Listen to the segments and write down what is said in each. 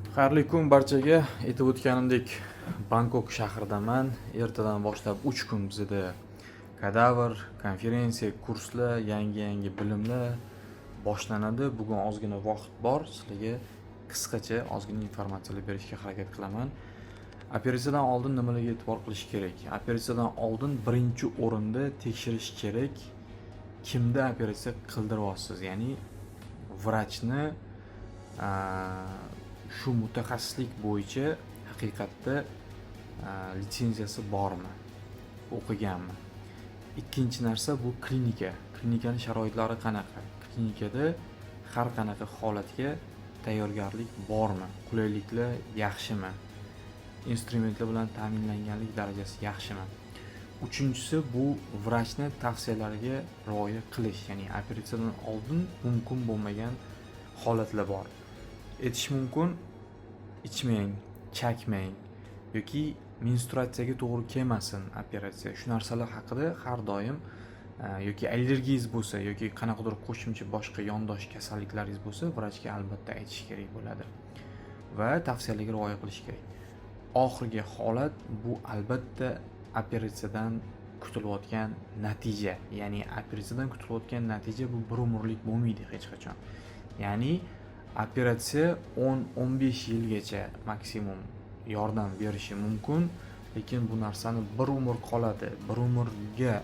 Xayrli kun barchaga. Aytib o'tganimdek, Bangkok shahridaman. Ertadan boshlab 3 kun bizada kadavr, konferensiya, kurslar, yangi yangi bilimlar boshlanadi. Bugun ozgina vaqt bor, sizlarga qisqacha ozgina informatsiyalar berishga harakat qilaman. Operatsiyadan oldin nimalarga e'tibor qilish kerak? Operatsiyadan oldin birinchi o'rinda tekshirish kerak, kimda operatsiya qildiryapsiz, ya'ni vrachni shu mutaxassislik bo'yicha haqiqatda litsenziyasi bormi, o'qiganmi. Ikkinchi narsa bu klinika, klinikani sharoitlari qanaqa, klinikada har qanaqa holatga tayyorgarlik bormi, qulayliklar yaxshimi, instrumentlar bilan ta'minlanganlik darajasi yaxshimi. Uchinchisi bu vrachni tavsiyalariga rioya qilish, ya'ni operatsiyadan oldin mumkin bo'lmagan holatlar bor. Aytish mumkin, ichmang, chakmang yoki menstruatsiyaga to'g'ri kelmasin operatsiya. Shu narsalar haqida har doim yoki allergiyangiz bo'lsa yoki qanaqadir qo'shimcha boshqa yondosh kasalliklaringiz bo'lsa, vrachga albatta aytish kerak bo'ladi va tavsiyalarga rioya qilish kerak. Oxirgi holat bu albatta operatsiyadan kutilayotgan natija, ya'ni operatsiyadan kutilayotgan natija bu bir umrlik bo'lmaydi hech qachon. Ya'ni operatsiya 10-15 yilgacha maksimum yordam berishi mumkin, lekin bu narsani bir umr qoladi, bir umrga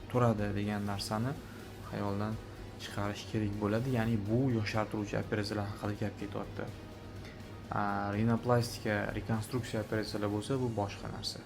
turadi degan narsani xayoldan chiqarish kerak bo'ladi. Ya'ni bu yoshartiruvchi operatsiyalar haqida gap ketyapti. Rinoplastika, rekonstruksiya operatsiyalar bo'lsa, bu boshqa narsa.